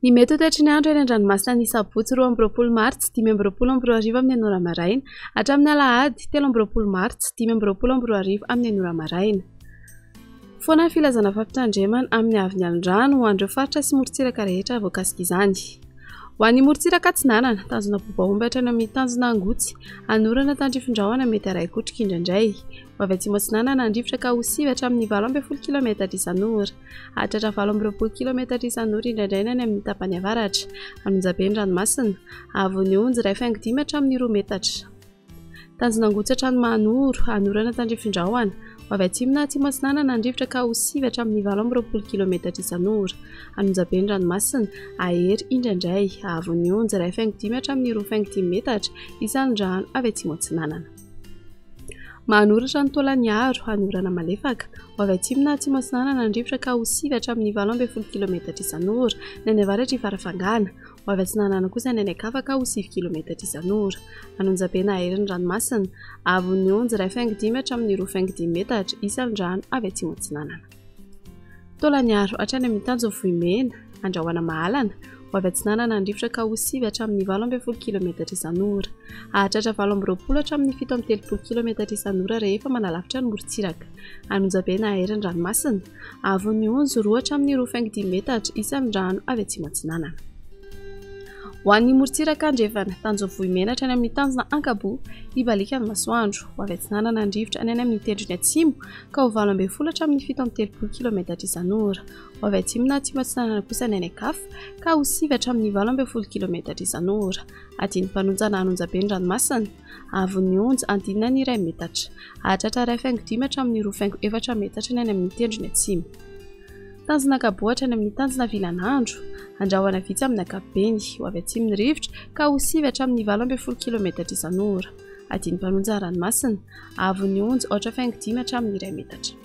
Ny mety ho toetry ny andro eny an-dranomasina ny sabotsy 22 martsa 2025 amin'ny ora maraina hatramin'ny alahady 23 martsa 2025 amin'ny ora maraina. Foana ny filazana fampitandremana amin'ny haavon'ny alon-drano ho an'ireo faritra sy morontsiraka rehetra voakasika izany. Ho an'ny morontsiraka atsinanana, tanjona Bobaomby hatrany amin'ny tanjona Angotsy, hanorana tandrifin-drahona mety harahi-kotroka indraindray. Ho avy atsimo atsinanana ny rivotra ka ho sivy hatramin'ny 18 kilaometatra isan'ora. Hahatratra 28 kilaometatra isan'ora indraindray ny any amin'ny tapany avaratra. Anonjabe ny ranomasina. Haavon'ny onjy 1,5 hatramin'ny 2 metatra. Tanjona Angotsy hatrany Mahanoro, hanorana tandrifin-drahona. Ho avy atsimo na atsimo atsinanana ny rivotra ka ho sivy hatramin'ny 28 kilaometatra isan'ora. Anonjabe ny ranomasina, hahery indraindray. Haavon'ny onjy 1,5 hatramin'ny 2,5 metatra isan'ny rano avy atsimo atsinanana. Mahanoro hatrany Taolagnaro, hanorana malefaka. Ho avy atsimo na atsimo atsinanana ny rivotra ka ho sivy hatramin'ny 18 kilaometatra isan'ora. Ny any avaratr'i Farafangana. Ho avy atsinanana kosa ny any an-kafa ka ho sivy kilometatra isan'ora. Anonjabe na hahery ny ranomasina. Haavon'ny onjy 1,5 hatramin'ny 2,5 metatra isan'ny rano avy atsimo atsinanana. Taolagnaro hatrany amin'ny tanjon'i Vohimena, Andrahona Mahalana, ho avy atsinanana ny rivotra ka ho sivy hatramin'ny 18 kilometatra isan'ora. Hahatratra 28 hatramin'ny 37 kilometatra isan'ora rehefa manalavitra ny morontsiraka. Anonjabe na hahery ny ranomasina. Haavon'ny onjy 2 hatramin'ny 2,5 metatra isan'ny rano avy atsimo atsinanana. Ho an'ny morontsiraka andrefana, tanjon'ny Vohimena hatrany amin'ny tanjona Ankaboa, hibaliaka ny masoandro. Ho avy atsinanana ny rivotra any amin'ny tendrony atsimo ka ho 18 hatramin'ny 37 kilometatra isan'ora. Ho avy atsimo na atsimo atsinanana kosa ny any an-kafa ka ho sivy hatramin'ny 18 kilometatra isan'ora. Adin'ny mpanonja na anonjabe ny ranomasina. Haavon'ny onja, andinina ny iray metatra. Hahatratra 1,5 hatramin'ny 2,4 metatra ny any amin'ny tendrony atsimo. Tanjona Ankaboa hatrany amin'ny tanjona Vilanandro. Andrahona vitsy amin'ny ankapobeny. Ho avy atsimo ny rivotra ka ho sivy hatramin'ny 18 kilometatra isan'ora. Adin'ny mpanonja ranomasina. Haavon'ny onja, 4,5 hatramin'ny iray metatra.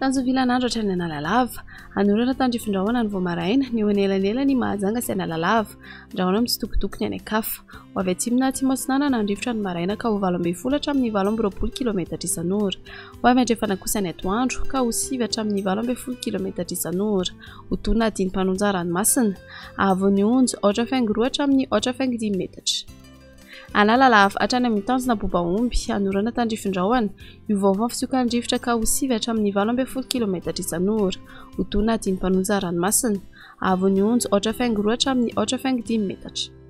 Tanjon'ny Vilanandro hatrany Analalava. Hanorana tandrifin-drahona ny vao maraina, ny eo anelanelan' i Mahajanga sy Analalava. Rahona mitsitokotoko ny any an-kafa. Ho avy atsimo na atsimo atsinanana ny rivotra ny maraina ka ho 18 hatramin'ny 28 kilometatra isan'ora. Ho avy andrefana kosa ny atoandro ka ho sivy hatramin'ny 18 kilometatra isan'ora. Ho tony adinim-panonja ranomasina. Haavon'ny onja, 4,2 hatramin'ny 4,5 metatra. Analalava hatrany amin'ny tanjona Bobaomby, hanorana tandrifin-drahona. Miovaova ny fisiokan'ny rivotra ka ho sivy hatramin'ny 18 kilometatra isan'ora. Ho tony adinim-panonja ranomasina. Haavon'ny onja, 4,2 hatramin'ny 4,5 metatra.